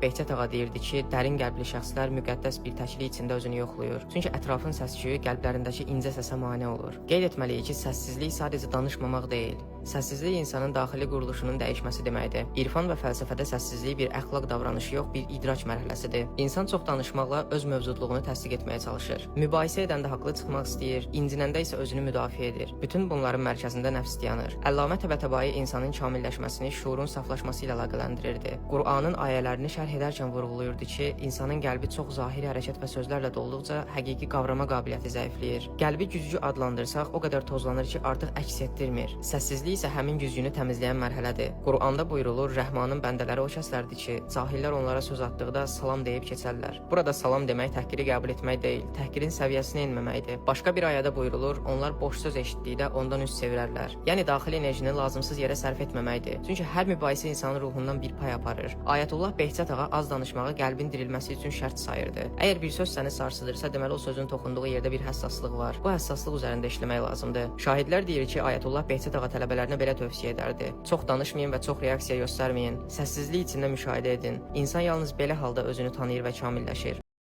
Behçət ağa deyirdi ki, dərin qəlbli şəxslər müqəddəs bir təklik içində özünü yoxlayır. Çünki ətrafın səs-küyü qəlblərindəki incə səsə mane olur. Qeyd etməliyik ki, səssizlik sadəcə danışmamaq deyil. Səssizlik insanın daxili quruluşunun dəyişməsi deməkdir. İrfan və fəlsəfədə səssizlik bir əxlaq davranışı yox, bir idrak mərhələsidir. İnsan çox danışmaqla öz mövcudluğunu təsdiq etməyə çalışır. Mübahisə edəndə haqlı çıxmaq istəyir, incinəndə isə özünü müdafiə edir. Bütün bunların mərkəzində nəfs dayanır. Əllamə Təbətəbai insanın kamilləşməsini şuurun saflaşması ilə əlaqələndirirdi. Qur'anın ayələrini şərh edərkən vurğulayırdı ki, insanın qəlbi çox zahiri hərəkət və sözlərlə dolduqca həqiqi qavrama qabiliyyəti zəifləyir. Qəlbi güzgü adlandırsaq, o qədər tozlanır ki, artıq əks etdirmir. Səssizlik isə həmin güzgünü təmizləyən mərhələdir. Qur'anda buyurulur, Rəhmanın bəndələri o kəslərdir ki, cahillər onlara söz atdıqda salam deyib keçərlər. Burada salam demək təhqiri qəbul etmək deyil, təhqirin səviyyəsinə enməməkdir. Başqa bir ayədə buyurulur, onlar boş söz eşitdikdə ondan üz çevirərlər. Yəni daxili enerjini lazımsız yerə sərf etməməkdir. Çünki hər mübahisə insanın ruhundan bir pay aparır. Ayətullah Behçət ağa az danışmağı qəlbin dirilməsi üçün şərt sayırdı. Əgər bir söz səni sarsıdırsa, deməli o sözün toxunduğu yerdə bir həssaslıq var. Bu həssaslıq üzərində işləmək lazımdır. Şahidlər deyir ki, Ayətullah Behçət ağa tələbələrinə belə tövsiyə edərdi: Çox danışmayın və çox reaksiya göstərməyin. Səssizlik içində müşahidə edin. İnsan yalnız belə halda özünü tanıyır və kamilləşir.